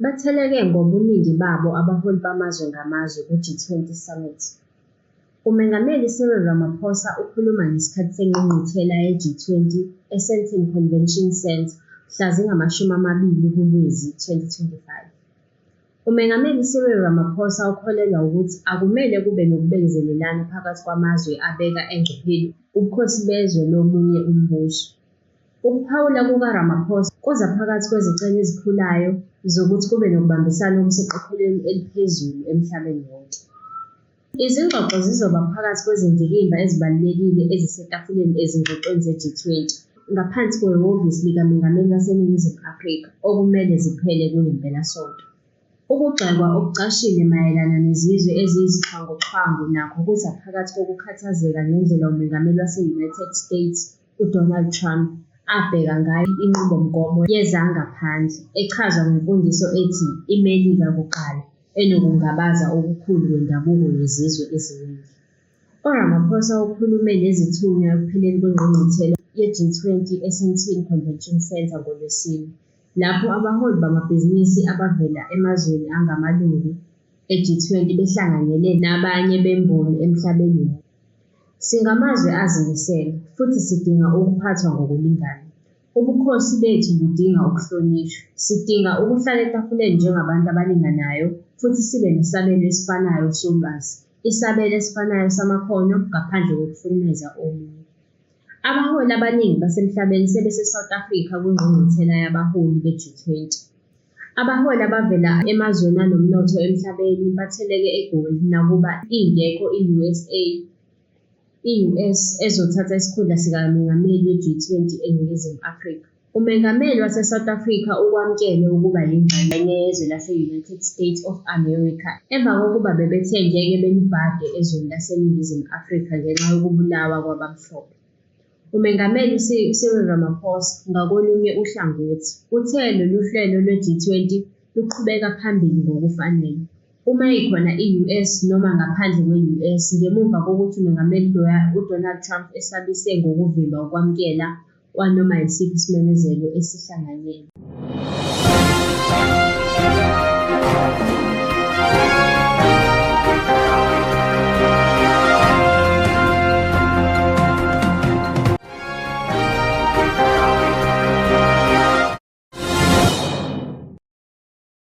Batheleke ngobuningi babo abaholi bamazwe ngamazwe ku-G20 Summit. UMengameli Cyril Ramaphosa ukhuluma ngesikhathi sengqungquthela ye-G20 eSandton Convention Centre mhla zingama-20 kuLwezi 2025. UMengameli Cyril Ramaphosa ukholelwa ukuthi akumele kube nokubekezelelana phakathi kwamazwe abeka engcupheni ubukhosi bezwe lomunye umbuso. Ukuphawula kukaRamaphosa kuza phakathi kwezicelo ezikhulayo zokuthi kube nokubambisana okuseqophelweni eliphezulu emhlabeni wonke. Izingxoxo zizoba phakathi kwezindikimba ezibalulekile ezisetafuleni ezingxoxweni ze-G20 ngaphansi kweHhovisi likaMengameli waseNingizimu Afrika, okumele ziphele kule mpelasonto. Ukugxekwa okucashile mayelana nezizwe eziyizixhwanguxhwangu nakho kuza phakathi kokukhathazeka ngendlela uMengameli wase-United States uDonald Trump abheka ngayo inqubomgomo yezangaphandle, echazwa ngemfundiso ethi "iMelika Kuqala" enokungabaza okukhulu kwendabuko yezizwe eziningi. URamaphosa ukhulume nezithunywa ekupheleni kwengqungquthela ye-G20 eSandton Convention Centre ngoLwesine, lapho abaholi bamabhizinisi abavela emazweni angamalungu e-G20 behlanganyele nabanye bemboni emhlabeni wonke. Singamazwe azimisele, futhi sidinga ukuphathwa ngokulingana. Ubukhosi bethu budinga ukuhlonishwa. Sidinga ukuhlala etafuleni njengabantu abalinganayo futhi sibe nesabelo esifanayo solwazi, isabelo esifanayo samakhono, ngaphandle kokuhlukumeza omunye. Abaholi abaningi basemhlabeni sebeseSouth Africa kwingqungquthela yabaholi be-G20. Abaholi abavela emazweni anomnotho emhlabeni batheleke eGoli nakuba ingekho i-USA, i-US ezothatha isikhundla sikaMengameli we-G20 eNingizimu Afrika. UMengameli waseSouth Africa ukwamukele ukuba yingxenye yezwe lase-United States of America emva kokuba bebethe ngeke belubhade ezweni laseNingizimu Afrika ngenxa yokubulawa kwabamhlophe. UMengameli Cyril Ramaphosa, ngakolunye uhlangothi, uthe lolu hlelo lwe-G20 luqhubeka phambili ngokufanele, uma ikhona i-US noma ngaphandle kwe-US, ngemuva kokuthi uMengameli uDonald Trump esabise ngokuvimba ukwamukela kwanoma yisiphi isimemezelo esihlanganyelwe.